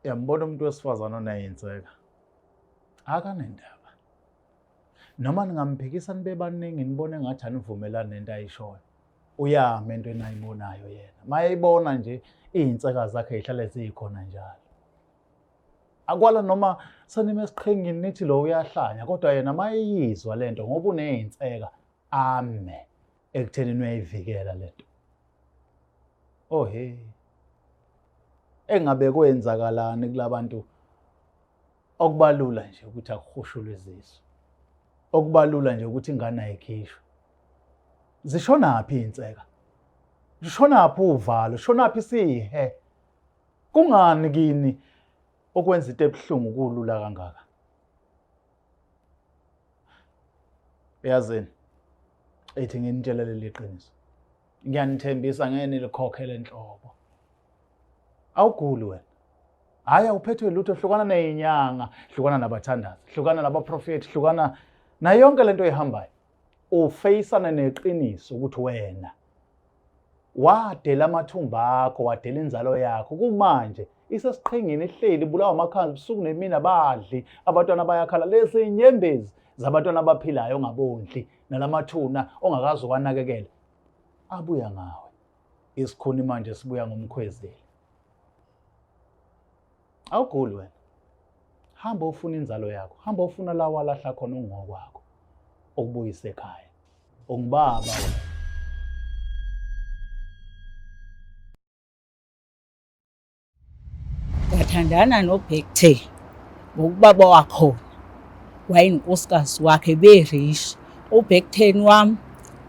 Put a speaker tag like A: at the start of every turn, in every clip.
A: Uyambona umuntu wesifazane onayinseka akanendaba. Noma ningamphikisa nibe baningi nibone ngathi anivumelani nento ayishoyo. Uyama entweni ayibonayo yena. Mayeyibona nje iy'nseka zakhe yihlale zikhona njalo. Akwala noma senime esiqhingini nithi lo uyahlanya kodwa yena mayeyizwa lento ngoba uney'nseka ame ekuthenini uyayivikela lento. Oh hey. Engabe kwenzakalani kulabantu okubalula nje ukuthi akuhushulwe izisu. Okubalula nje ukuthi ingane ayikhishwe. Zishonaphi iy'nseka? Zishonaphi uvalo? Shonaphi isihe? Kungani kini okwenza into ebuhlungu kulula kangaka? Uyazini? Ethi nginitshela leli qiniso. Ngiyanithembisa ngeke nilikhokhele nhlobo. Awuguli wena. Hayi awuphethwe lutho hlukana nezinyanga, hlukana nabathandazi, hlukana nabaprofeti, hlukana nayo yonke lento ehambayo. Ufeyisana neqiniso ukuthi wena wadela amathumba akho, wadela inzalo yakho. Kumanje isesiqhingini ihleli ibulawa amakhanzi ubusuku nemini abadli, abantwana bayakhala. Lezi inyembezi zabantwana abaphilayo ongabondli nalamathuna ongakaze uwanakekele abuya ngawe. Isikhuni manje sibuya ngomkhwezeli. Awuguli wena. Hamba ufuna inzalo yakho. Hamba ufuna la walahla khona ungokwakho. Ukubuyise ekhaya. Ungubaba wena.
B: Ngathandana noBhekte ngokubaba wakhona wayenonkosikazi wakhe berishi. UBhektheni wami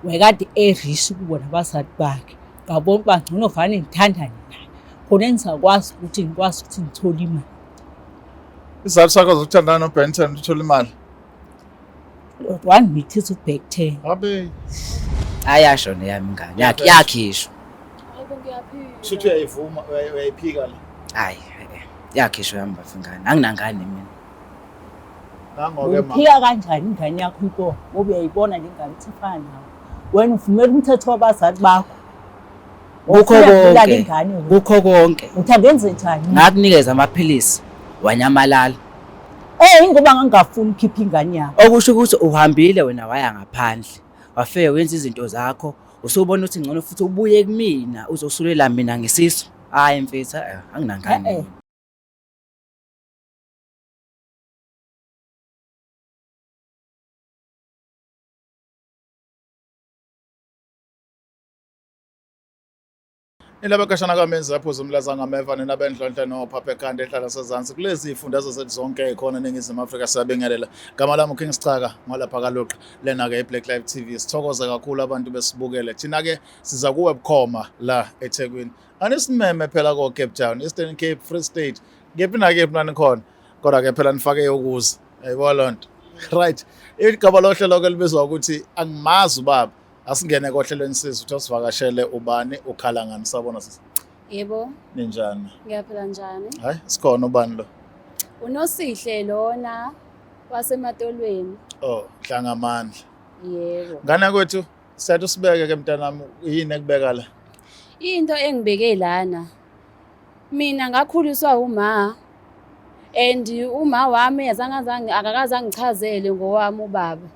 B: wayekade erishi kubo nabazali bakhe. Ngabona uba ngcono vane ngithandane naye khona engizakwazi ukuthi ngikwazi ukuthi ngithole imali.
C: Isizathu sakho zokuthandana noBenton uthole imali?
B: Wangimithisa uBhektheni.
C: Abe.
D: Ayasho neyami ingane. Yakhe yakhishwa.
E: Hayibo ngiyaphila.
C: Shuthi uyayivuma uyayiphika le.
D: Hayi, yakhishwa yami bafa ingane. Anginangane mina.
C: Nangoke ma.
B: Uyiphika kanjani ingane yakho inkomo ngoba uyayibona le ngane ukuthi ifana nawe. Wena uvumela umthetho wabazali bakho.
D: Kukho
B: Uyabulala
D: konke.
B: ingane wena.
D: Kukho konke.
B: Uthi angenze njani?
D: Ngakunikeza amaphilisi wanyamalala.
B: Eh ingoba ngangingafuni ukukhipha ingane yakho.
D: Okusho ukuthi uhambile wena waya ngaphandle. Wafike wenza izinto zakho, usubona ukuthi ngcono futhi ubuye kumina uzosulela mina ngesisu. Hayi mfethu, eh, anginangane.
B: Eh, eh.
C: Nilaba kashana kamenzi aphuza umlaza ngameva nina bendlondle nophapha ekhanda ehlala sezansi kulezi zifundazwe zethu zonke khona eNingizimu Afrika siyabingelela. Gama lami uKing Sichaka ngolapha kaLuqa lena ke iBlack Life TV. Sithokoze kakhulu abantu besibukele. Thina ke siza kuwe bukhoma la eThekwini. Anisimeme phela ko Cape Town, Eastern Cape, Free State. Kephi na kephi nanikhona. Kodwa ke phela nifake yokuza. Yayibona lonto. Right. Igama lohlelo ke libizwa ukuthi angimazi ubaba. Asingene kohlelweni sisi ukuthi osivakashele ubani ukhala ngani sabona sisi.
E: Yebo,
C: Ninjani?
E: ngiyaphila njani?
C: Hayi sikhona ubani lo?
E: Unosihle lona wasematolweni.
C: Oh, Dlangamandla.
E: Yebo.
C: Ngane kwethu siyathi usibeke ke mntanami yini ekubeka la?
E: Into engibeke lana. Mina ngakhuliswa uma and uma wami azange azange akakaze angichazele ngowami ubaba.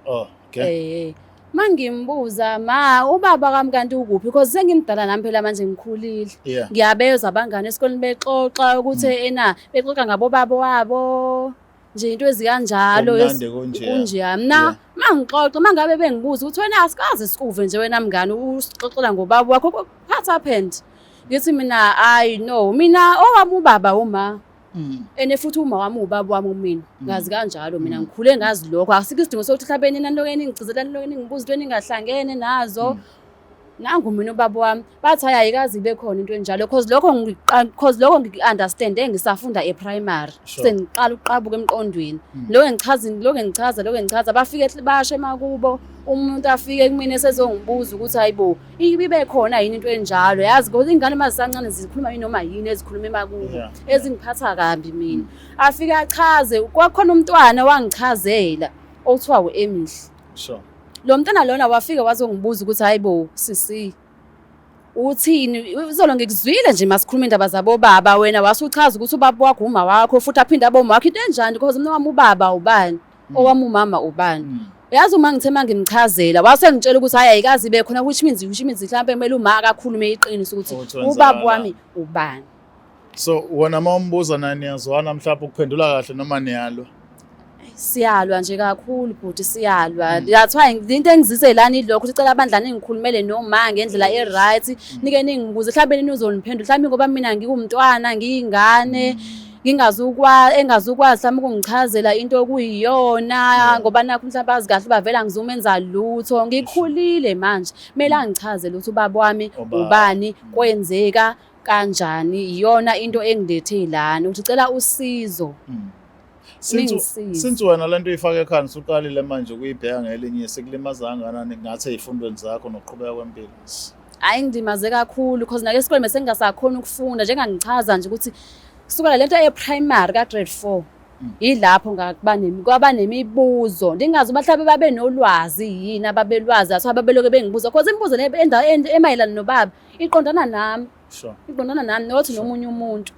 C: Oh, okay.
E: Eh. Mangimbuza ma ubaba kami kanti ukuphi because sengimdala nami phela manje ngikhulile.
C: Yeah.
E: Ngiyabezwa abangane esikoleni bexoxa ukuthi ena bexoxa ngabo baba wabo nje into ezikanjalo
C: Kumnandi kunjeya.
E: kunjeya. Mina
C: Yeah.
E: mangixoxa mangabe bengibuza ukuthi wena asikaze sikuve nje wena mngane usixoxela ngobaba wakho what happened? Ngithi mina I no mina owami ubaba uma ene futhi uma wami ubaba wami mina ngazi kanjalo mina ngikhule ngazi lokho asikho isidingo sokuthi mhlawumbe nina niloke ningigcizelela niloke ningibuza into eningahlangene nazo nangu mina ubaba wami bathi hayi ayikaze ibe khona into enjalo cause lokho cause lokho ngiku-understande ngisafunda e-primary
C: Sure.
E: sengiqala ukuqabuka emqondweni lokho ngichaza lokho ngichaza lokho ngichaza bafike basho emakubo umuntu afike kumina esezongibuza ukuthi hayibo ibe khona yini into enjalo yazi because ingane uma zisancane zikhuluma noma yini ezikhuluma emakubo ezingiphatha kambi mina afike achaze kwakhona umntwana wangichazela okuthiwa u-Emihle
C: Sure.
E: lo mntwana lona wafika wazongibuza ukuthi hayibo sisi Uthini izolo ngikuzwile nje masikhuluma indaba zabobaba wena wasuchaza ukuthi ubaba wakho uma wakho futhi aphinde abe uma wakho into enjani because mina wami ubaba ubani owami umama ubani. Uyazi uma ngithe mangimchazela wase ngitshela ukuthi hayi ayikazi ibe khona which means mhlawumbe kumele uma akakhulume iqiniso ukuthi
C: Ukuthi
E: ubaba
C: wenzakalani.
E: wami ubani.
C: So wena uma umbuza naye niyazwana mhlawumbe ukuphendula kahle noma niyalwa?
E: Siyalwa nje kakhulu bhuti, siyalwa. That's why into engizise lana ilokho ukuthi cela abandla ningikhulumele noma ngendlela e-right, nike ningibuze mhlawumbe nini uzoniphendula mhlawumbe ngoba mina ngiwumntwana ngiyingane ngingazukwazi engazukwazi mhlawumbe ukungichazela into okuyiyona ngoba nakho mhlawumbe azi kahle bavela ngizumenza lutho. Ngikhulile manje kumele angichazele ukuthi ubaba wami
C: Ubani.
E: ubani, kwenzeka kanjani. Iyona into engilethe lana ukuthi cela usizo.
C: Since
E: Ningisize.
C: Since wena lento uyifake ekhanda usuqalile manje ukuyibheka ngelinye sekulimaza kangakanani ngathi ey'fundweni zakho nokuqhubeka kwempilo?
E: Hhayi, ngilimaze kakhulu because nake esikoleni bese ngingasakhoni ukufunda njengangichaza nje ukuthi kusukela lento ye-primary ka-grade 4 yilapho ngakuba kwaba nemibuzo ndingazi uba mhlawumbe babe nolwazi yini ababelwazi athi ababeloke bengibuza because imibuzo le emayelana nobaba iqondana nami, iqondana nami not nomunye umuntu.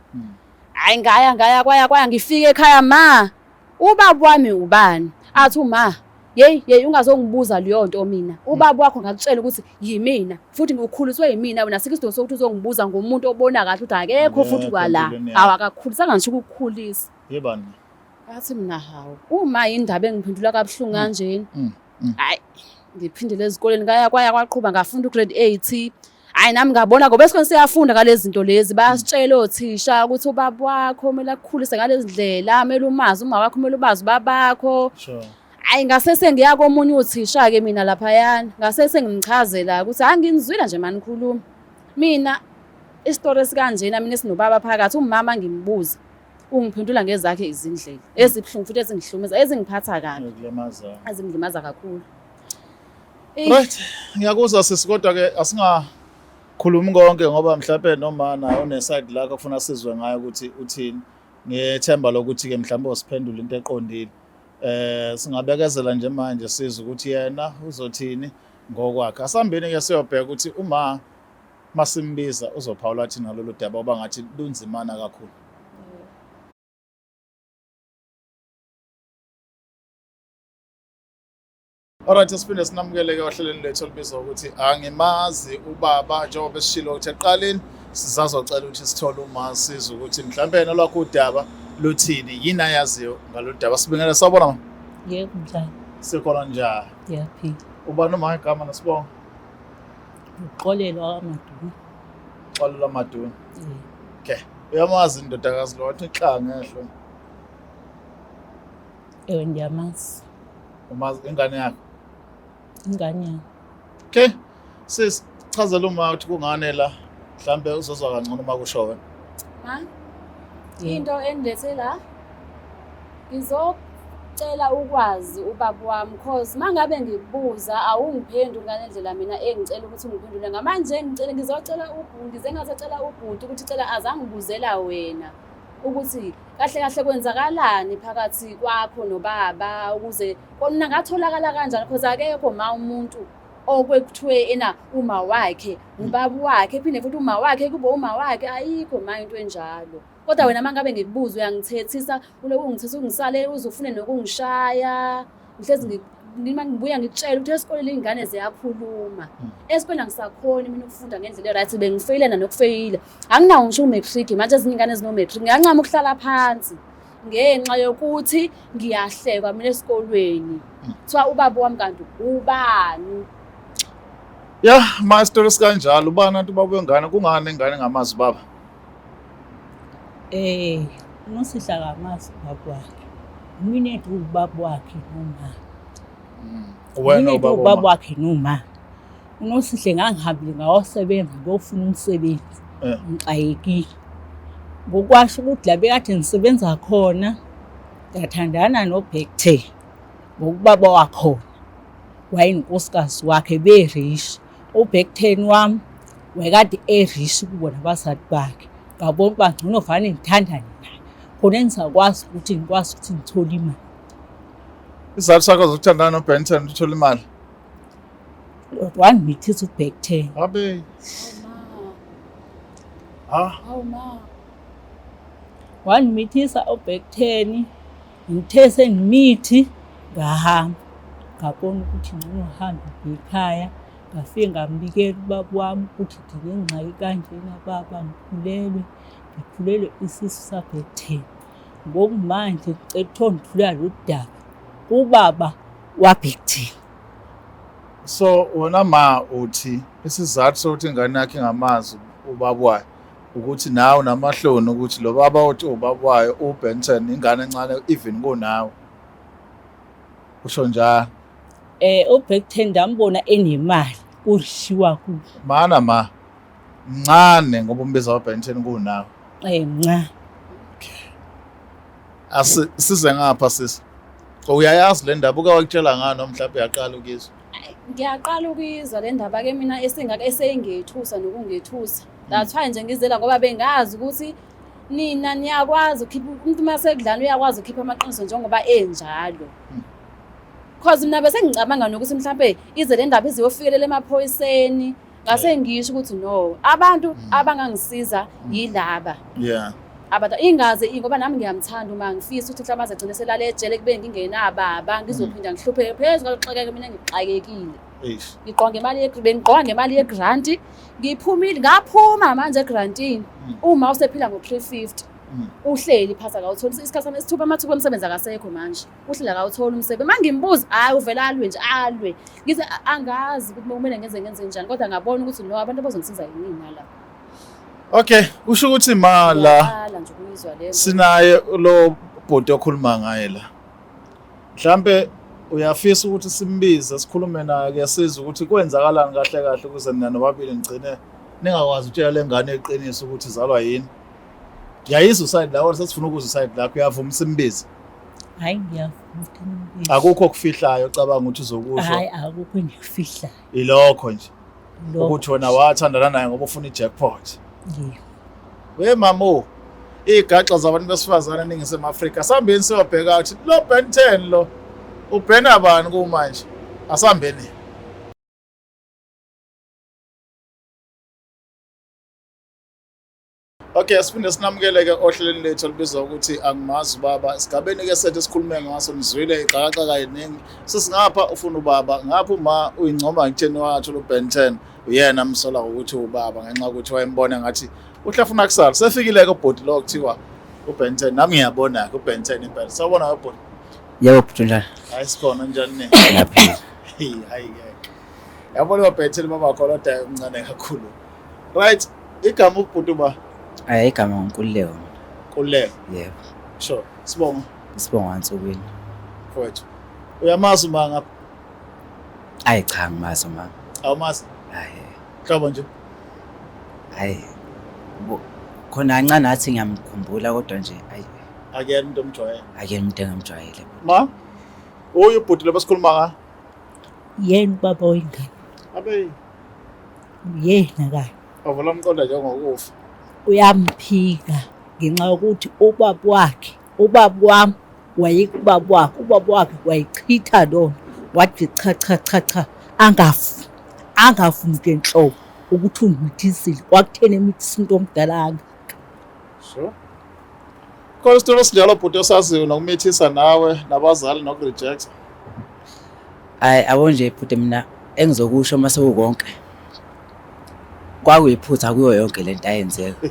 E: Hhayi, ngaya ngaya kwaya kwaya ngifike ekhaya, ma ubaba wami ubani? Athi uma, yeyi yeyi, ungazongibuza leyo nto mina, ubaba wakho ngakutshela ukuthi yimina futhi ngikhuliswe yimina wena, asikho isidingo sokuthi uzongibuza ngomuntu obona kahle ukuthi akekho futhi
C: Akekho
E: kwala
C: empilweni yakho.
E: Awu, akakukhulisanga ngisho ukukukhulisa.
C: Yebani.
E: Athi mina hawu, uma indaba engiphendula kabuhlungu kanjena. Hhayi, ngiphindile ezikoleni, ngaya kwaya kwaqhuba ngafunda u-grade 8. Hhayi, nami ngabona ngoba esikoleni siyafunda ngalezi zinto lezi, bayasitshela othisha ukuthi ubaba wakho kumele akukhulise ngalezi ndlela, kumele umazi uma wakho, kumele ubazi ubabakho. Hhayi, ngase sengiya komunye uthisha-ke mina laphayana, ngase sengimchazela ukuthi hhayi, nginizwile nje manikhuluma. Mina isitori esikanjena mina esinobaba phakathi, umama ngimbuza ungiphendula ngezakhe izindlela ezibuhlungu futhi ezingihlumeza ezingiphatha kabi,
C: Ekulimaza.
E: ezingilimaza kakhulu.
C: Right, ngiyakuzwa sisi, kodwa ke asingakhulumi konke ngoba mhlawumbe noma naye une-side lakho akufuna sizwe ngayo ukuthi uthini. Ngiyethemba lokuthi ke mhlawumbe usiphendula into eqondile. Singabekezela nje manje sizwe ukuthi yena uzothini ngokwakhe. Asambeni ke siyobheka ukuthi uma masimbiza uzophawula athini ngalolu daba oba ngathi lunzimana kakhulu. Alright, siphinde sinamukele-ke ohlelweni lethu olubizwa ukuthi Angimazi Ubaba. Njengoba esishilo ukuthi ekuqaleni sisazocela ukuthi sithole uma sizwe ukuthi mhlawumbe yena lwakho udaba luthini, yini ayaziyo ngalolu daba. Sibingelele, sawubona ma.
B: Yebo, njani?
C: Sikhona, njani?
B: Ngiyaphila.
C: Ubani uma igama nesibongo?
B: Uxolelwa kaMaduna.
C: Xolela Maduna.
B: Yebo.
C: Okay, uyamazi indodakazi lo wathi xha ngehlo?
B: Ewe, ndiyamazi.
C: Umazi ingane yakho?
B: Ingane yami.
C: Okay, sis, chazela uma ukuthi kungane la, mhlambe uzozwa kangcono uma kusho wena.
E: Ma,
B: Yebo.
E: into engilethe la ngizocela ukwazi ubaba wami cause mangabe ngikubuza awungiphenduli ngale ndlela mina engicela ukuthi ungiphendule ngamanje. Ngicela ngizocela ubhuti, ngize ngazocela ubhuti ukuthi cela azangibuzela wena ukuthi kahle kahle kwenzakalani phakathi kwakho nobaba ukuze kona ngatholakala kanjani cause akekho ma umuntu okwekuthiwe ena uma wakhe ubaba wakhe phinde futhi uma wakhe kube uma wakhe, ayikho ma into enjalo. Kodwa wena uma ngabe ngikubuza uyangithethisa, uloku ungithethisa, ungisale uze ufune nokungishaya. Ngihlezi uma ngibuya ngikutshela ukuthi esikoleni iy'ngane ziyakhuluma. Esikoleni angisakhoni mina ukufunda ngendlela e-right, bengifeyile nanokufeyila, anginawo ngisho u-matric manje, ezinye iy'ngane zino-matric. Ngiyancama ukuhlala phansi ngenxa yokuthi ngiyahlekwa mina esikolweni, kuthiwa ubaba wami kanti ubani.
C: Ya, ma isitori sikanjalo, ubani anti ubaba wengane? Kungani ingane ingamazi ubaba?
B: UNosihla akamazi ubaba wakhe. Mina ethi ubaba wakhe noma.
C: Wena
B: Mina ethi
C: ubaba
B: ubaba wakhe noma. UNosihle ngangihambile ngayosebenza ngiyofuna umsebenzi. Ngixakekile. Ngokwasho ukuthi la bekade ngisebenza khona ngathandana noBhekte ngokubaba wakhona. Wayeyinkosikazi wakhe be-rich. UBhekten wami wayekade e-rich kubo nabazali bakhe. Ngabona ukuba ngcono vane ngithandane naye khona engizakwazi ukuthi ngikwazi ukuthi ngithole imali.
C: Isizathu sakho zokuthandana noBenton uthola imali?
B: Wangimithisa uBhekten.
C: Abe. Ha?
E: Hawu ma.
B: Wangimithisa obhektheni, ngithe sengimithi ngahamba. Ngabona ukuthi ngcono ngihambe ngiye ekhaya. Ngafike ngambikela ubaba wami ukuthi nginengxaki kanjena baba ngikhulelwe, ngikhulelwe isisu sabhektheni. Ngoku manje ngicela ukuthi ongithulela lolu daba ubaba wabhektheni.
C: So wena ma uthi isizathu sokuthi ingane yakhe ingamazi ubaba wayo ukuthi nawe unamahloni ukuthi lo baba othi ubaba wayo uBenton ingane encane even kunawe. Usho njalo.
B: UBhektheni ndambona enemali kurishiwa kuyo.
C: Mana ma mncane ngoba umbiza uBenton kunawe.
B: Mncane.
C: Asi size ngapha sisi. Uyayazi le ndaba uke wakutshela ngayo noma mhlawumbe uyaqala ukuyizwa?
E: Ngiyaqala ukuyizwa le ndaba ke mina esingaka eseyingethusa nokungethusa. That's why nje ngizela ngoba bengazi ukuthi nina niyakwazi ukukhipha umuntu uma sekudlana uyakwazi ukukhipha amaqiniso njengoba enjalo. Cause mina bese ngicabanga nokuthi mhlambe ize le ndaba iziyofikelela emaphoyiseni ngase ngisho ukuthi no abantu abangangisiza yilaba. Abantu ingaze ngoba nami ngiyamthanda uma ngifisa ukuthi mhlawumbe azagcine selale ejele kube ngingenababa ngizophinda ngihlupheke phezu kwalokuxakeka mina ngixakekile.
C: Eish.
E: Ngigqoka ngemali ye bengigqoka ngemali ye-grant ngiphumile ngaphuma manje egrantini uma usephila ngo-350 uhleli phansi akawutholi isikhathi sami isithupha amathuba omsebenzi akasekho manje uhleli akawutholi umsebenzi uma ngimbuza hhayi uvele alwe nje alwe ngize angazi ukuthi kumele ngenze ngenze njani kodwa ngabona ukuthi no abantu abazongisiza yinina la.
C: Okay, usho ukuthi ma la
E: Ngiyaqala nje ukuyizwa le nto.
C: sinaye lo bhuti okhuluma ngaye la. Mhlambe uyafisa ukuthi simbize sikhulume naye ke sizwe ukuthi kwenzakalani kahle kahle ukuze nina nobabili nigcine ningakwazi ukutshela le ngane iqiniso ukuthi izalwa yini. Ngiyayizwa uside la, sesifuna ukuzwa uside lakho, uyavuma simbize.
B: Hayi ngiyavuma ukuthi nimbize.
C: Akukho okufihlayo ocabanga ukuthi uzokusho.
B: Hayi akukho engikufihlayo.
C: Ilokho nje.
B: Lokho.
C: Ukuthi wena wathandana naye ngoba ufuna i-jackpot.
B: Yebo.
C: We mamo, izigaxa zabantu besifazane eNingizimu Afrika. Sambeni siyobheka ukuthi lo Ben 10 lo ubhena bani kumanje. Asambeni. Okay, siphinde sinamukele-ke ohlelweni lethu olubizwa ukuthi angimazi ubaba. Esigabeni-ke sethu esikhulume ngaso nizwile ixakaxaka yiningi. Sisingapha ufuna ubaba, ngapha uma uyincoma ngitheni wathola uBen 10 uyena amsola ngokuthi ubaba ngenxa yokuthi wayembona ngathi uhlafuna kusala. Sefikile-ke ubhuti lo kuthiwa uBen 10. Nami ngiyabona-ke uBen 10 impela. Sawubona bhuti.
D: Yebo bhuti njani?
C: Hayi sikhona njani ne?
D: Ngiyaphila.
C: Hey, hayi ngeke. Yabona uBen 10 baba khona kodwa umncane kakhulu. Right, igama ubhuti uba
D: Hayi igama nguNkululeko mina.
C: Nkululeko.
D: Yebo.
C: Sure. Sibongo
D: Isibongo Ansukwini.
C: mfowethu. Uyamazi uma ngapha?
D: Hayi cha ngimazi mama.
C: Awumazi?
D: Hayi.
C: Hlobo nje.
D: Hayi. Khona kancane athi ngiyamkhumbula kodwa nje hayi
C: Akuyena umuntu omjwayele.
D: akuyena umuntu engamjwayele.
C: Ma? Uyu ubhuti lo besikhuluma nga?
B: Yena ubaba wengane.
C: Abe
B: Uyena kanye.
C: avula umqondo njengokufa.
B: Uyamphika ngenxa yokuthi ubaba wakhe, ubaba wami wayekubaba wakhe, ubaba wakhe wayichitha lona wathi cha cha cha cha angafuni angafuni nje nhlobo ukuthi ungimithisile kwakutheni emithisa umuntu omdala kangaka.
C: Sure. Khona isitulo esinjalo bhuti osaziyo nokumithisa nawe nabazali nokureject.
D: Hayi yabo nje bhuti mina engizokusho uma sekukonke kwakuyiphutha kuyo yonke lento ayenzeka.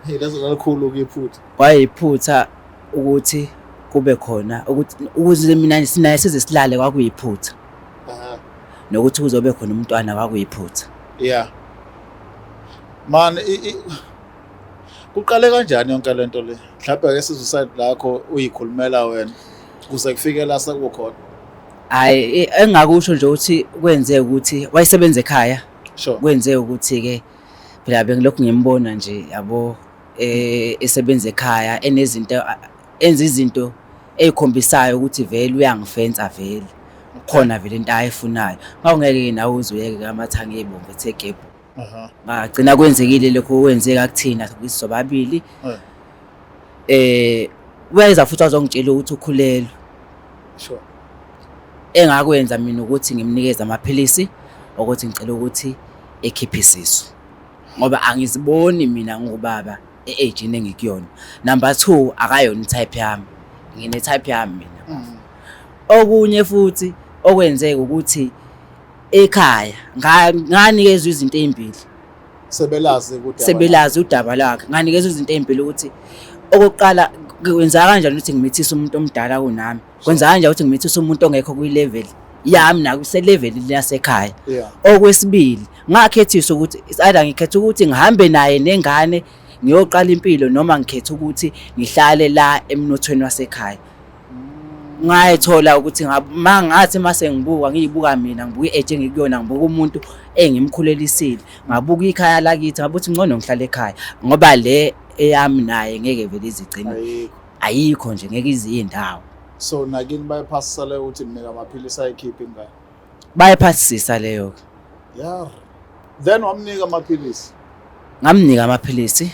C: Hey lezo lalikhulu kuyiphutha.
D: Kwayiphutha ukuthi kube khona ukuthi ukuze mina sinaye size silale kwakuyiphutha.
C: Aha.
D: Nokuthi kuzobe khona umntwana kwakuyiphutha.
C: Yeah. Man kuqale kanjani yonke lento le? Mhlawumbe ke sizwe side lakho uyikhulumela wena kuze kufike la sekukhona.
D: Hayi engakusho nje ukuthi kwenze ukuthi wayesebenza ekhaya.
C: Sure.
D: Kwenze ukuthi ke phela bengilokhu ngimbona nje yabo esebenza ekhaya enezinto enza izinto ezikhombisayo ukuthi vele uyangifensa vele. Khona vele into ayifunayo. Ngawungeke nawe uzuyeke amathanga ebomvu ethe gebhu. Ngagcina kwenzekile lokho kwenzeka kuthina sobabili. Weza futhi wazongitshela ukuthi ukhulelwe.
C: Sure.
D: Engakwenza mina ukuthi ngimnikeze amaphilisi ukuthi ngicela ukuthi ekhiphe isisu. Ngoba angiziboni mina ngubaba e-age-ini engikuyona. Number 2 akayona i-type yami. Ngine-type yami mina. Okunye futhi okwenzeka ukuthi ekhaya nganikezwa izinto ezimbili.
C: Sebelazi ukuthi
D: sebelazi udaba lakhe. Nganikezwa izinto ezimbili ukuthi okokuqala kwenzeka kanjani ukuthi ngimithise umuntu omdala kunami. Kwenza kanjani ukuthi ngimithise umuntu ongekho kwi-level yami nakuse-level lasekhaya. Okwesibili ngakhethiswa ukuthi it's either ngikhetha ukuthi ngihambe naye nengane ngiyoqala impilo noma ngikhetha ukuthi ngihlale la emnothweni wasekhaya. Ngayithola ukuthi ngathi mase ngibuka ngiyibuka mina ngibuka i-age engikuyona ngibuka umuntu engimkhulelisile ngabuka ikhaya lakithi ngabuka ukuthi ngcono ngihlale ekhaya ngoba le eyami naye ngeke vele izigcine ayikho nje ngeke ize indawo.
C: So nakini bayiphasisa leyo ukuthi mnika amaphilisi ayikhiphe ingane?
D: Bayiphasisa leyo.
C: Yeah. Then wamnika amaphilisi.
D: Ngamnika amaphilisi.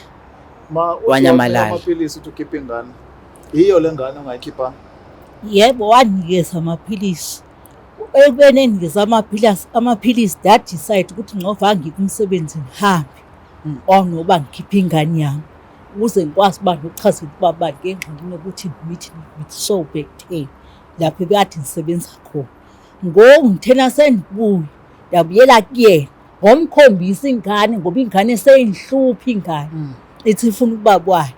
C: Ma
D: wanyamalala.
C: Amaphilisi uthi ukhiphe ingane. Yiyo le ngane ongayikhipha?
B: Yebo, wanikeza amaphilisi. Ekubeni enikeza amaphilisi, amaphilisi that decide ukuthi ngova ngikho umsebenzi ngihambe. Or noba ngikhiphe ingane yami. Ukuze ngikwazi uba nokuchazela ubaba ngengxaki yokuthi ngimithi with so back pain lapho ebekade ngisebenza khona. Ngoku ngithena sendibuya ndabuyela kuyena ngomkhombisa ingane ngoba ingane seyinhlupha ingane ithi ifuna ubaba wayo.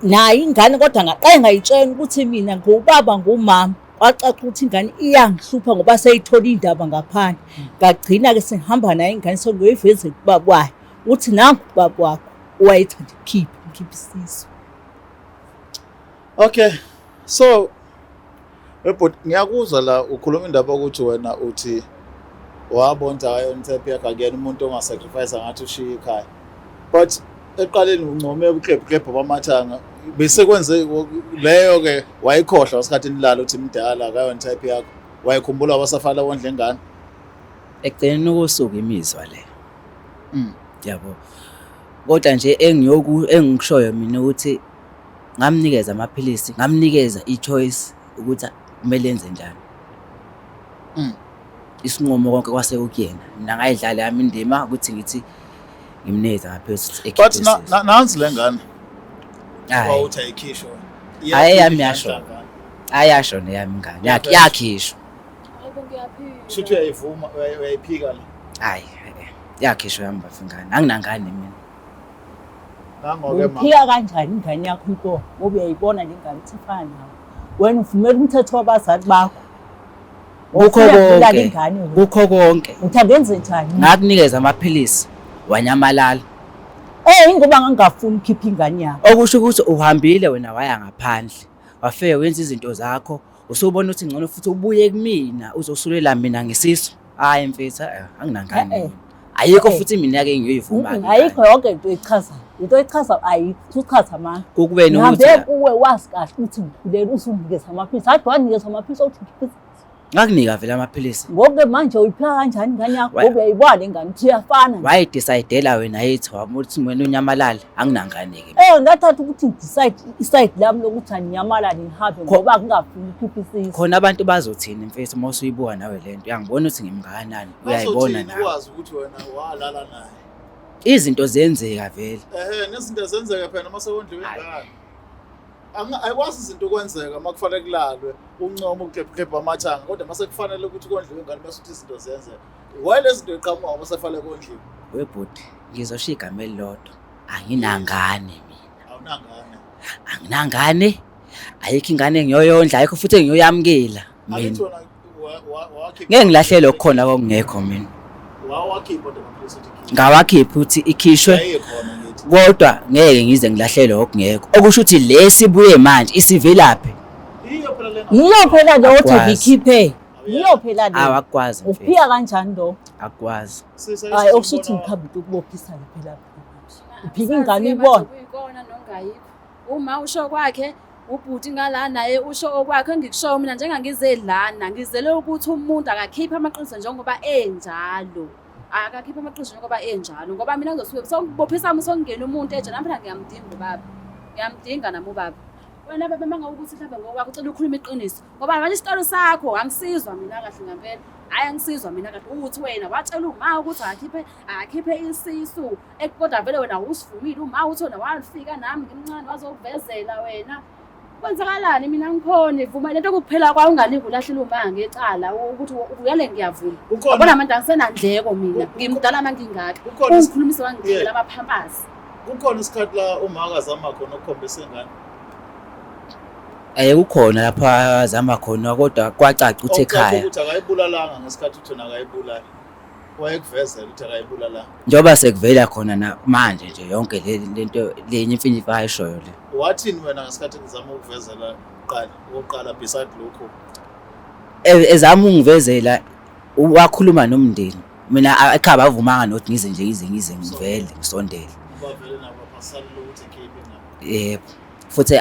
B: Nayo ingane kodwa ngaqale ngayitshela ukuthi mina ngubaba ngumama. Kwacaca ukuthi ingane iyangihlupha ngoba seyithola indaba ngaphandle. Ngagcina-ke sengihamba nayo ingane sengiyoyivezela ubaba wayo ukuthi nangu ubaba wakho owayethanda ukukhipha ngikhipha isisu.
C: Okay. So Webhuti ngiyakuzwa la ukhuluma indaba ukuthi wena uthi wabona ukuthi akayona type yakho akuyena umuntu ongasacrifice ngathi ushiye ikhaya. But eqaleni uncome ubuklebhuklebhu bamathanga bese kwenze leyo ke wayikhohlwa ngesikhathi nilala uthi mdala akayona type yakho. Wayikhumbula wasafala wondla ingane.
D: Ekugcineni kosuku imizwa le. Yabo. Kodwa nje engiyoku engikushoyo mina ukuthi ngamnikeza amaphilisi, ngamnikeza i-choice ukuthi kumele enze njani. Isinqumo konke kwase kukuyena. Mina ngayidlala yami indima ukuthi ngithi ngimnikeze amaphilisi ukuthi
C: But
D: ekhiphe isisu.
C: nansi le ngane.
D: Hhayi.
C: Wawuthi ayikhishwe.
D: Hhayi, eyami yasho. Ayasho neyami ingane. Yakhishwa.
E: Yebo ngiyaphila.
C: Shuthi uyayivuma uyayiphika le.
D: Hayi, yakhishwa yami bafo ingane. Anginangane mina.
C: Nangoke ma.
B: Uphika kanjani ingane yakho inkomo ngoba uyayibona le ngane ukuthi ifana nawe. Wena uvumela umthetho wabazali bakho.
D: Kukho
B: Uyabulala
D: konke.
B: ingane wena.
D: Kukho konke.
B: Uthi angenze njani?
D: Ngakunikeza amaphilisi wanyamalala.
B: Eh ingoba ngangingafuni ukukhipha ingane yami.
D: Okusho ukuthi uhambile wena waya ngaphandle. Wafike wenza izinto zakho usubona ukuthi ngcono futhi ubuye kumina uzosulela mina ngesisu. Hayi mfethu, anginangane.
B: Eh, eh.
D: Ayikho
B: Eh.
D: futhi mina ke ngiyoyivuma.
B: Ayikho yonke into echazayo. Into echazayo ayikho, uchaza amanga.
D: Kukubeni
B: Ngihambe
D: ukuthi
B: kuwe wazi kahle ukuthi ngikhulelwe usunginikeza amaphilisi. Hhayi wanginikeza amaphilisi okuthi ngikhiphe
D: ngakunika vele amaphilisi.
B: Ngoku-ke manje uyiphika kanjani ingane yakho ngoba uyayibona le ngane ukuthi iyafana nje.
D: Wayidecide-ela wena yithi wamuthi wena unyamalale anginangane ke.
B: Eh ngathatha ukuthi ngidecide iside lami lokuthi anginyamalale ngihambe ngoba ngingafuni ukukhipha isisu.
D: Khona abantu bazothini mfethu uma usuyibuka nawe lento uyangibona ukuthi ngimngakanani uyayibona
C: Bazothini
D: nawe.
C: ukwazi ukuthi wena walala naye.
D: Izinto ziyenzeka vele.
C: Ehhe nezinto zenzeka phela uma sekondliwe ingane. Ayikwazi izinto ukwenzeka uma kufanele kulalwe uncoma ukuklebhuklebhu amathanga kodwa uma sekufanele ukuthi kondliwe ingane bese uthi izinto ziyenzeka. Why lezi zinto iqhamuka ngoba sekufanele kondliwe?
D: Webhuti ngizosho igama elilodwa anginangane mina.
C: Awunangane.
D: Anginangane ayikho ingane engiyoyondla ayikho futhi engiyoyamukela
C: Angithi
D: mina.
C: wena wakhipha
D: Ngeke ngilahlele okukhona okungekho mina.
C: Wawakhipha kodwa amaphilisi uthi khipha.
D: Ngawakhipha ukuthi ikhishwe
C: Yayikhona ngithi.
D: kodwa ngeke ngize ngilahlele okungekho. Okusho ukuthi le sibuye manje isivelaphi.
C: Iyo phela le
B: Yiyo phela le othi
D: Akwazi.
B: ngikhiphe. Yiyo phela le.
D: Awakwazi mfethu.
B: Uphika kanjani lo?
D: Akwazi.
B: Hayi okusho ukuthi ngikhambe into ukubophisa-ke phela. Uphika ingane uyibone.
E: Kuyikona nongayikho. Uma usho kwakhe ubhuti ngala naye usho okwakhe engikushoyo mina njengangize lana ngizele ukuthi umuntu akakhiphe amaqiniso njengoba enjalo. Akakhiphe amaqiniso njengoba enjalo ngoba mina ngizosuke sokubophisa uma sokungena umuntu eje nami phela ngiyamdinga ubaba. Ngiyamdinga nami ubaba. Wena baba uma ngabe ukuthi mhlawumbe ngokwakho ucela ukhulume iqiniso ngoba manje isitolo sakho angisizwa mina kahle ngempela. Hhayi angisizwa mina kade uthi wena watshela uma ukuthi akakhiphe akakhiphe isisu kodwa vele wena usivumile uma uthi wena wafika nami ngimncane wazokuvezela wena. Kwenzakalani mina ngikhona vuma lento kuphela kwayo ungalingi ulahlela uma ngecala ukuthi uyale ngiyavuma. Yabona manje angisenandleko mina ngimdala uma ngingaka. Ungikhulumisa wangidlela amaphampasi.
C: Kukhona isikhathi la uma akazama khona ukukhombisa ingane.
D: Eh kukhona lapha azama khona kodwa kwacaca ukuthi ekhaya.
C: Ukuthi akayibulalanga ngesikhathi uthi akayibulali. Wayekuvezela ukuthi akayibulalanga.
D: Njengoba sekuvela khona na manje nje yonke le lento le imfinifa ayishoyo le.
C: Wathini wena ngesikhathi ngizama ukuvezela kuqala okokuqala beside lokho?
D: Ezama ungivezela wakhuluma nomndeni. Mina ekhaya bavumanga nokuthi ngize nje ngize ngize ngivele ngisondele.
C: Bavele nabo basalile ukuthi khiphe ingane.
D: Yebo. Futhi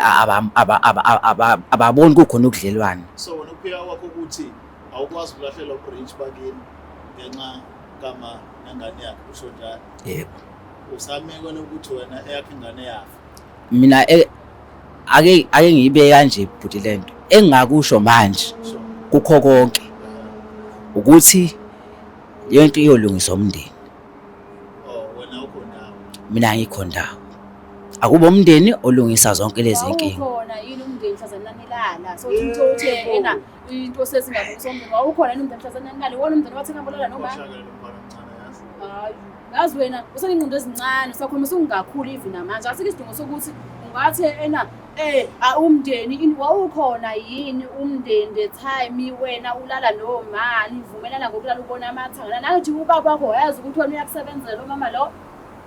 D: ababoni kukhona ukudlelwana.
C: So wena ukuphika kwakho ukuthi awukwazi ukulahlela ubridge bakini ngenxa kama nengane yakhe usho njalo.
D: Yebo.
C: Usamekele ukuthi wena eyakho ingane yafa.
D: Mina ake ngiyibe kanje bhuti lento. Engingakusho manje kukho konke ukuthi yonke iyolungiswa umndeni.
C: Oh wena ukho ndawo.
D: Mina angikho ndawo. Akubo umndeni olungisa zonke lezi nkinga.
E: Wawukhona yini umndeni mhlazane nanilala? So uthi uthi ena into sesingabuyisa umndeni wawukhona yini umndeni mhlazane nanilala? Iwona umndeni wathi ngabulala noma?
C: Ukhohlakele lo mfana omncane yazi.
E: Hayi, yazi wena usenengqondo ezincane usakhuluma usungakhuli even namanje. Asikho isidingo sokuthi ungathi ena umndeni wawukhona yini umndeni the time wena ulala noma nivumelana ngokulala ubona amathanga. Nangithi ubaba wakho wayazi ukuthi wena uyakusebenzela lo mama lo.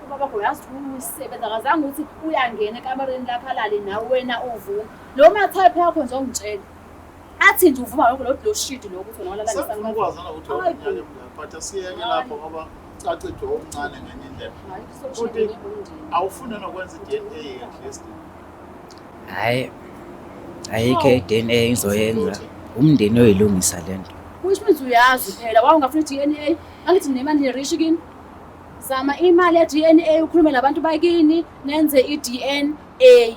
E: Ubaba wakho uyazi ukuthi uyisebenza akazange ukuthi uyangena ekamereni lakho alale nawe wena uvuma. Lo ma-type yakho nje ongitshela. Athi nje uvuma lokho lo shidi lokho ukuthi wena walala
C: Sengifuna
E: nesangoma.
C: ukwazana ukuthi
E: Hayi bo.
C: wena emngaka but asiyeke lapho ngoba cace nje omncane ngenye indlela.
E: Hayi,
C: Futhi
E: sokushada umndeni.
C: awufuni nokwenza i-DNA at least.
D: Hhayi ayikho i-DNA engizoyenza. Umndeni oyilungisa lento.
E: Which means uyazi phela wawungafuna i-DNA angithi nemali nirishi kini. Zama imali ye-DNA ukhulume nabantu bakini nenze i-DNA.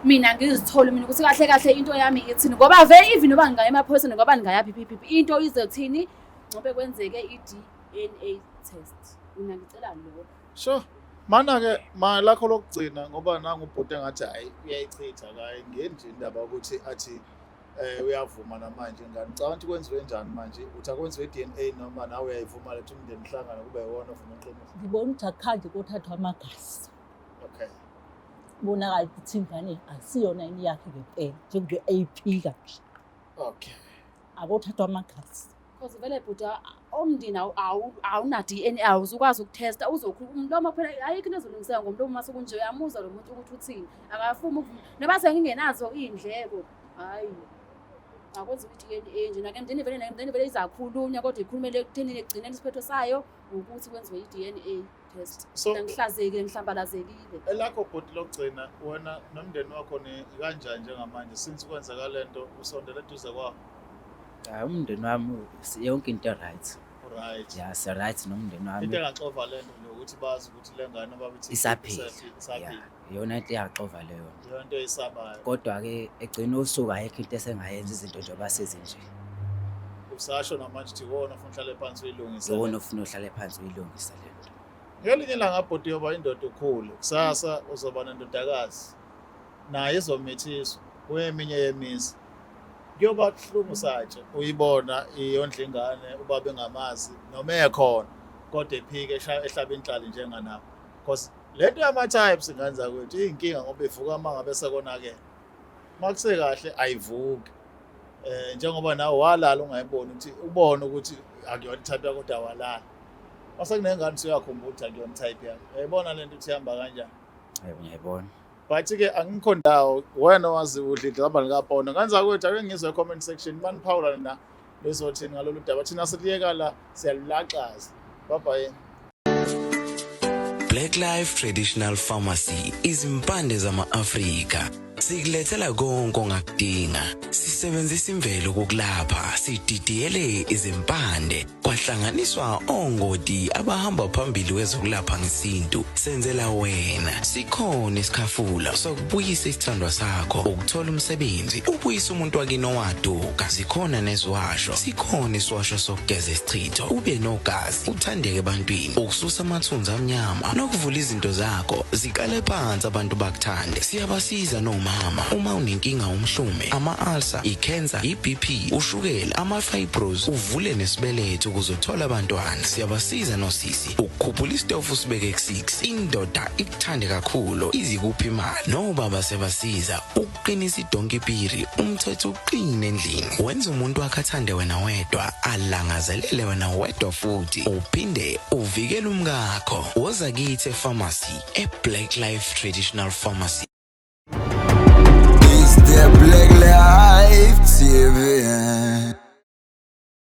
E: Mina ngizithole mina ukuthi kahle kahle into yami ithini ngoba vele even noba ngingaya emaphoyiseni ngoba ngingayaphi phi phi into izothini ngobe kwenzeke i-DNA test. Mina ngicela lokho.
C: Sure. Mana ke ma lakho lokugcina ngoba nangu ubhuti engathi hayi uyayichitha kayi ngeni nje indaba ukuthi athi uyavuma namanje ingane. Ucabanga ukuthi kwenziwe njani manje? Uthi akwenziwe i-DNA noma nawe uyayivuma lethi umndeni uhlangane kube yiwona ovuma iqiniso?
B: Ngibona ukuthi akukhandi kothathwa amagazi.
C: Okay.
B: Kubonakala ukuthi ingane asiyona yini yakhe ngempela njengoba eyiphika nje.
C: Okay.
B: Akothathwa amagazi.
E: Because vele bhuti umndeni awuna DNA awuzukwazi ukutesta uzokhuluma umlomo phela ayikho into ezolungiseka ngomlomo mase kunje uyamuzwa lo muntu ukuthi uthini akafuni ukuvuma noma sengingenazo iy'ndleko hhayi akwenziwa i-DNA nje nakemndeni vele nakemndeni vele izakhulunywa kodwa ikhulumele ekuthenini ekugcineni isiphetho sayo ukuthi kwenziwe i-DNA test.
C: So
E: Ngihlazekile ngihlambalazekile.
C: Elakho bhuti lokugcina wena nomndeni wakho ni kanjani njengamanje since kwenzeka lento usondele eduze kwawo?
D: Hayi umndeni wami yonke into right.
C: Right.
D: Ya si right nomndeni wami.
C: Into engaxova lento nje ukuthi bazi ukuthi le ngane babithi
D: Isaphila.
C: Isaphila.
D: Ya, iyona into eyaxova leyo.
C: Leyo nto eyisabayo.
D: Kodwa ke egcina usuku ayikho into esengayenza izinto njengoba sezinje.
C: Usasho namanje ukuthi iwona ofuna uhlale phansi uyilungise.
D: Iwona ofuna uhlale phansi uyilungise lento.
C: Ngelinye ilanga bhuti yoba indoda ukhule, kusasa uzoba nendodakazi. Naye izomithiswa kuyeminye yemizi. Kuyoba buhlungu satshe uyibona iyondla ingane ubaba engamazi noma ekhona kodwa ephike ehlaba inhlali njenganawo. Because lento yama-types ingane zakwethu iyinkinga ngoba ivuka uma ngabe sekonakele. Uma kusekahle ayivuki. Njengoba nawe walala ungayiboni ukuthi ubone ukuthi akuyona i-type yakho kodwa walala. Mase kunengane usuyakhumbula ukuthi akuyona i-type yakho. Uyayibona lento ukuthi ihamba kanjani?
D: Yebo ngiyayibona.
C: But ke angikho ndawo wena wazi udla idlamba likapondo. Ngane zakwethu ake ngizwe comment section maniphawula na nizothini ngalolu daba. Thina siliyeka la siyalulaxaza. Bye bye.
F: Black Life Traditional Pharmacy izimpande zama-Afrika. Sikulethela konke ongakudinga. Sisebenzisa imvelo ukukulapha, sididiyele izimpande, kwahlanganiswa ongoti abahamba phambili kwezokulapha ngesintu. Senzela wena. Sikhona isikhafula sokubuyisa isithandwa sakho, ukuthola umsebenzi, ubuyise umuntu wakini owaduka. Zikhona neziwasho, sikhona isiwasho sokugeza isichitho, ube nogazi, uthandeke ebantwini, ukususa amathunzi amnyama nokuvula izinto zakho ziqale phansi abantu bakuthande. Siyabasiza nomama uma unenkinga umhlume, ama-ulcer, i-cancer, i-BP, ushukela, ama-fibros, uvule nesibeletho ukuze uthole abantwana. Siyabasiza nosisi ukukhuphula isitofu usibeke ku-6, indoda ikuthande kakhulu izikuphi imali. Nobaba siyabasiza ukuqinisa idonki piri, umthetho uqine endlini, wenza umuntu wakhe athande wena wedwa, alangazelele wena wedwa futhi uphinde uvikele umkakho. Woza kithi epharmacy e-Black Life Traditional Pharmacy.
G: It's the Black Life TV.